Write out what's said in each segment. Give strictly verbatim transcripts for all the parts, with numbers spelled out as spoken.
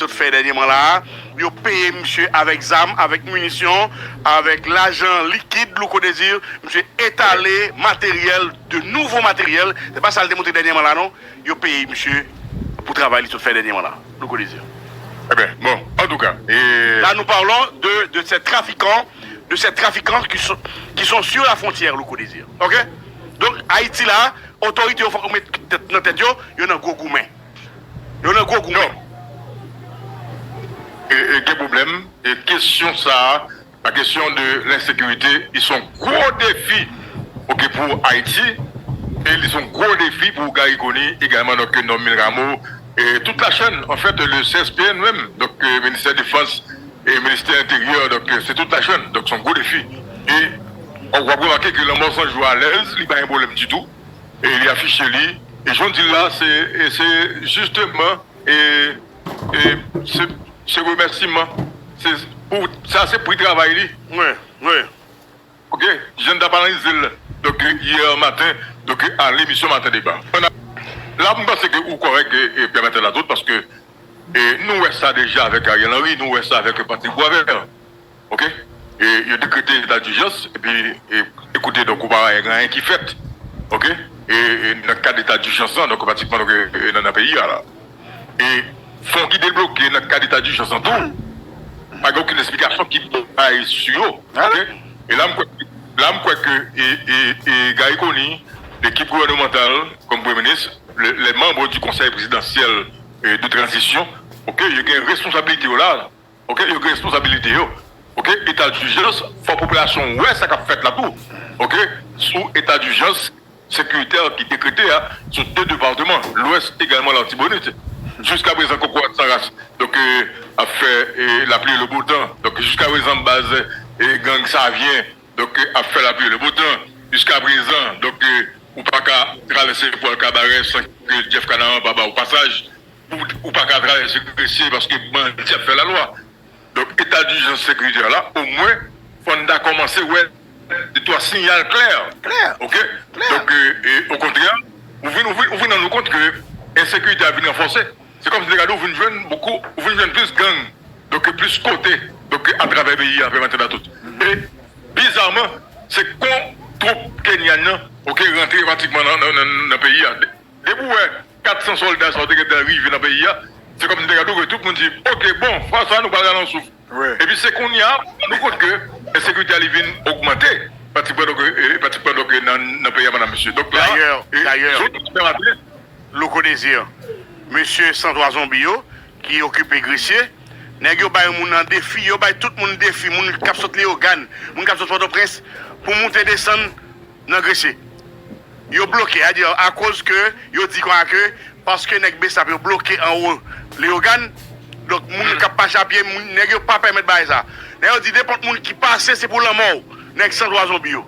sot fè dènyèman la a, yo peye misye avèk zam, avèk minisyon, avèk lajan likid, Louko Désir, misye etale materyèl, de nouvo materyèl. Se pa sa l te montre dènyèman la, non. Yo peye misye pou travay li sot fè dènyèman la, Louko Désir. Eben, bon, antouka. Là, nous parlons de, de ces trafiquants, de ces trafiquants qui sont, qui sont sur la frontière, Louko Désir. OK? Donk, Ayiti la, otorite yo fòk yo met tèt nan tèt yo, yo nan gwo goumen. Yo nan gwo goumen. E, e gen pwoblèm, e kesyon sa a, la kesyon de lensekirite, li se yon gwo defi, OK, pou Ayiti, e li se yon gwo defi pou Garry Conille egalman, donk, Normil Rameau, e tout la chaîne, en fait, le C S P N menm, donk, e, Ministè Defans, e Ministè Enteryè, donk, e, se tout la chaîne, donk, se yon gwo defi. E w ap remake ke Lanmò San Jou alèz, li pa gen pwoblèm ditou, e li afiche li, e jan w di l la, se, e se jisteman, e, e se, se remèsiman, se, pou, sa se pri travay li. Wi, wi. OK, jan n t ap analize l, donk, yè maten, donk, a lemisyon Maten Deba. La, m panse ke ou kòrèk, e, e pèmèt la tout, paske, e, nou wè sa deja avèk Ariel Henry, nou wè sa avèk Patrick Boisvert. OK? E, yo dekrete eta dijans, epi, e, ekoute, donk, ou pa wè gen anyen ki fèt. OK? E, e nan kad eta dijans lan, donk, pratikman, donk, e, e, nan, nan peyi a la. E fon ki debloke nan kad eta dijans lan tou, pa gen okenn esplikasyon ki bay sou yo. OK? E la, m kwè, la, m kwè ke, e, e, e Garry Conille, lekip gouvènemantal, kòm premye minis, le, les membres du conseil présidentiel, e, de transition, OK, yo gen responsabilite yo la. OK, yo gen responsabilite yo. OK, eta dijans, fò popilasyon wè sa k ap fèt la tou. OK, sou eta dijans sekiritè ki dekrete a, sou de depatman, Lwès egalman Latibonit. Jiska prezan, kokorat san ras, donk, e, ap fè, e, lapli e le bo tan. Donk, jiska prezan, baz, e, gang Savyen, donk, e, ap fè lapli e le bo tan. Jiska prezan, donk, e, ou pa ka travèse pou al Kabarè san ke Jeff Canaran pa ba w pasaj. Ou, ou pa ka travèse Gresye paske bandi ap fè lalwa. Donk, eta dijans sekiritè la, omwen, fò n ta kòmanse wè de twa siyal klè. Klè. OK? Klè. Donk, e, e, okontrè, ou vin, ou vin, ou vin rann ou kont ke ensekirite a vin ranfòse. Se kòmsi te gade ou vin jwenn bokou, ou vin jwenn plis gang, donk plis kote, donk atravè peyi a, pèmèt la tout. E, bizarman, se kon twoup kenyan nan, OK, rantre pratikman nan, nan, nan, nan peyi a. De, depi w wè kat san sòlda sa yo te gentan rive nan peyi a, se kòmsi te gade w ke tout moun di, OK, bon, fwa sa a nou pral rale yon souf. Epi se kounye a, nou kont ke ensekirite a li vin ogmante, pratikman, donk, e, pratikman, donk, nan, nan peyi a, madanm, mesye. Donk la, Dayè, e, dayè. Jodi a maten, Louko Désir, mesye san twa zonbi yo ki okipe Gresye, nèg yo bay moun nan defi, yo bay tout moun defi, moun k ap sot Leyogàn, moun k ap sot Pòtoprens, pou moute desann nan Gresye. Yo bloke, a di, akoz ke yo di konsa ke, paske nèg Besap yo bloke anwo Leyogàn, donk moun k ap mache a pye, moun, nèg yo pa pèmèt bagay sa. Nèg yo di nenpòt moun ki pase, se pou lanmò w, nèg san twa zonbi yo.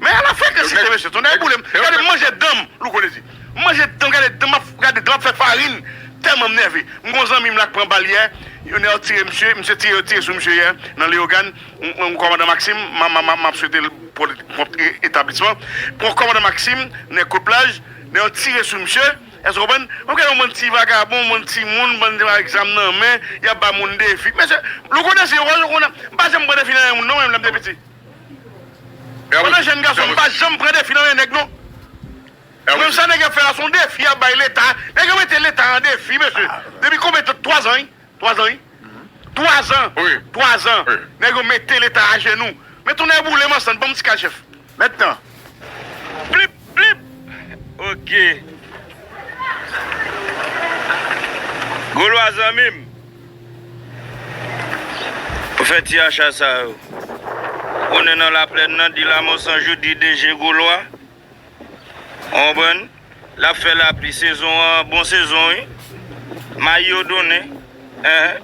Men alafen kantite mesye, tonnè boule m, gade m manje dan m, Louko Désir. M manje dan m, gade dan m ap, gade dan m ap fè farin, tèlman m nève. M gon zanmi m la k pran bal yè, yo nèg yo tire misye, misye tire, yo tire sou misye yè, nan Leyogàn, yon kòmandan Maxime, m, m, m, m ap swete l pwòp etablisman. Pran kòmandan Maxime, nèg Kout Plaj, nèg yo tire sou misye, èske w konprann? M ap gade yon bann ti vagabon, yon bann ti moun, bann nèg ak zam nan men, y ap ba moun defi. Mesye, Louko Désir, yo konn, m pa janm pran defi nan yon moun non, menm lè m te piti. Pandan jèn gason, m pa janm pran defi nan men nèg non. Menm sa nèg ap fè la, se yon defi y ap bay Leta. Nèg yo mete Leta an defi, mesye. Depi konbyen tan? Twa zan, wi. Twa zan, wi. Twa zan. Twa zan. Nèg yo mete Leta ajenou. Men tonnè boule m ansanm, ban m ti kal chèf. Mentnan. Plip, plip. Ok. Golwa zanmi m. Ou fè ti acha sa yo. Konnen nan laplèn nan, di Lanmò San Jou, di D G Golwa. Ou konprann? L ap fè lapli, sezon an, bon sezon, wi. Mayi yo donnen. Hein?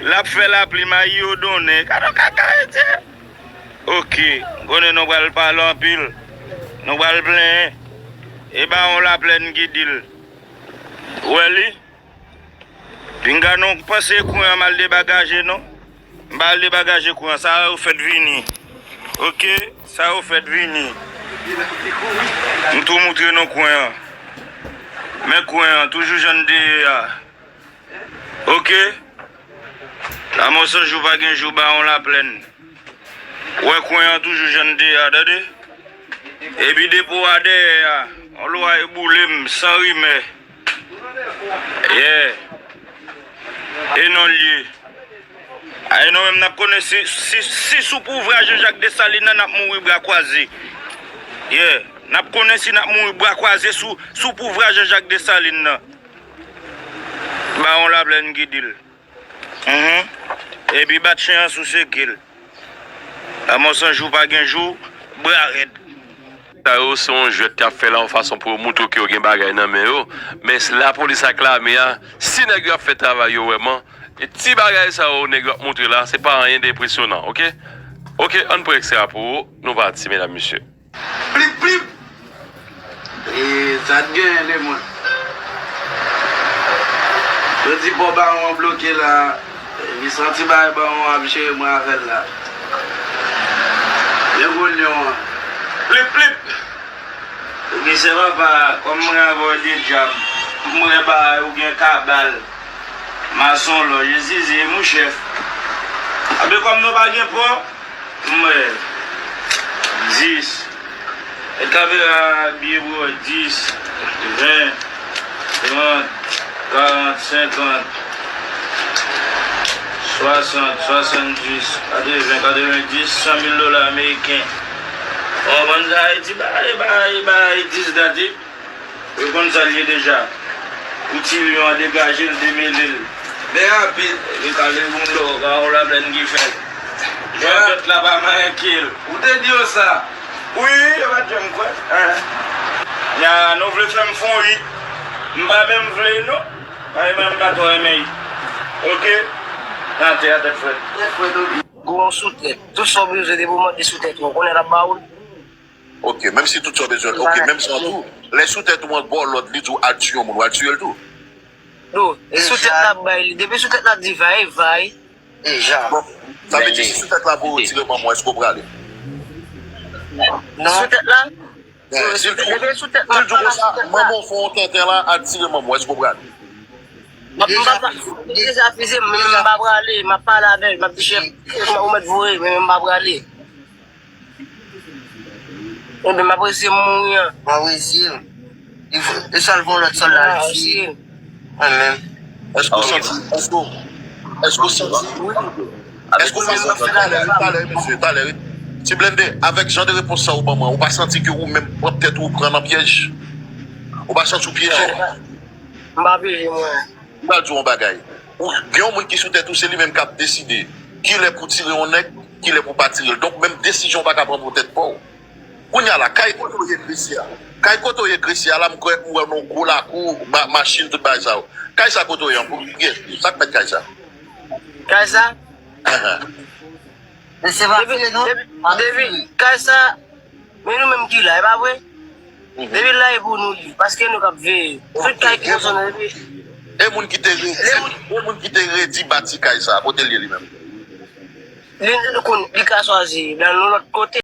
L ap fè lapli, mayi yo donnen. Gade yon kaka, Endyen. Ok. Konnen nou pral pale anpil. Nou pral plenyen. E Bawon Laplèn ki di l. Ou wè li? Pinga non, panse kouran m al debagaje non. M pa al debagaje kouran, sa yo fèt vini. Ok, sa yo fèt vini. M tou moutre nou kouran. Men kouran, toujou jan n te ye a. Ke Lanmò san jou pa gen jou, Bawon Laplèn. Wè kwen an toujou jan n te a, tande. Epi depo a dèyè a, yon lwa e boule m, san rimè. Yeah. E non l ye. Ay non, menm n ap konnen si, si, si sou pouvwa Jean Jacques Dessalines nan, n ap mouri bra kwaze. Yeah. N ap konnen si n ap mouri bra kwaze sou, sou pouvwa Jean Jacques Dessalines nan. Bawon Laplèn ki di l. Mhm. Epi bat chen an sou seke l. Lanmò san jou pa gen jou, bra rèd. Sa yo se yon jwèt y ap fè la, yon fason pou yo moutre ke yo gen bagay nan men yo. Men s-, lapolis ak lame a, si nèg yo ap fè travay yo vrèman, e ti bagay sa yo nèg yo ap moutre la, se pa anyen de enpresyonan, oke? Oke, ann pran ekstrè a pou ou, nou pati, medam, mesye. Plip, plip! E, sa t genyen, Lemon? Yo di bò bawon an bloke la, li santi bagay bawon an ap jere mwen avè l la. Men gwo lyon an. Plip, plip! Misye papa, kòm mwen avè w de djab, mwen ba ou gen kabal. Mason lòj, e zizi, e mouchè. Abe kòm nou pa gen pò, m wè dis. E kamera byen bro, dis, ven, trant, karant, senkant, swasant, swasanndis, katreven, katrevendis, san mil dola ameriken. Ou konprann sa Ayiti bay, bay, bay, dis dati. Yo konn sa l ye deja. Pou ti lyon an degaje l, demele l. Byen rapid. Li kale moun dò, Bawon Laplèn ki fè l. Jan bèt la pa manyen ke l. Ou te di yo sa? Wi, yo pa t janm kwè. Hein. Ya, nou vle fè m fon ri. M pa menm vle, non. Ay, mwen m pa twò renmen ri. Oke? Nan tè a, tèt frèt. Tèt frèt, oke. Gon sou tèt. Tout sa w bezwen depi w mande sou tèt ou, ou konnen l ap ba ou l. Ok, menm si tout sa w bezwen l, ok, menm jan tou, lè sou tèt ou an ba w lòd, li di w al tiye yon moun, w al tiye l tou. Non, e sou tèt la bay li. Depi sou tèt la di vay, vay. Deja. Bon, sa vle di si sou tèt la pou yo tire manman w, èske w prale? Non. Sou tèt la? Si l di w konsa, manman w fè yon tenten la, al tire manman w, èske w prale? M ap, m pa, deja fize m, men m pa prale, m ap pale avè l, m ap di chèf, ou mèt voye, men m pa prale. Ebyen, m ap rezye m mouri an. M ap rezye m. Li vo-, li sal voye lòt sòlda l tiye. Mwen menm. Èske w santi, èske w, èske w santi, èske w santi, talè, talè, mesye, talè, wi. Ti Blende, avèk jan de repons sa ou ban mwen, ou pa santi ke ou menm pwòp tèt ou pran nan pyèj? Ou pa santi w pyeje? M pa pyeje, mwen. M pral di w yon bagay. Ou gen yon moun ki sou tèt ou, se li menm k ap deside kilè pou tire yon nèg, kilè pou pa tire l. Donk, menm desizyon w pa ka pran pou tèt pa w. Kounye a la, kay kote w ye Gresye a. Kay kote w ye Gresye a la, m kwè m wè yon gwo lakou, ba-, machin, tout bagay sa yo. Kay sa kote w ye an pou, sa k mèt kay sa? Kay sa? Ahan. Men se pa vre, non? Depi, depi, kay sa, men nou menm ki la, e pa vre? Depi la e pou nou li, paske nou k ap veye. Tout kay ki nan zòn nan, depi. E moun ki te redi, e moun ki te redi bati kay sa, kote l ye li menm? Li, li konn, li ka chwazi, nan yon lòt kote.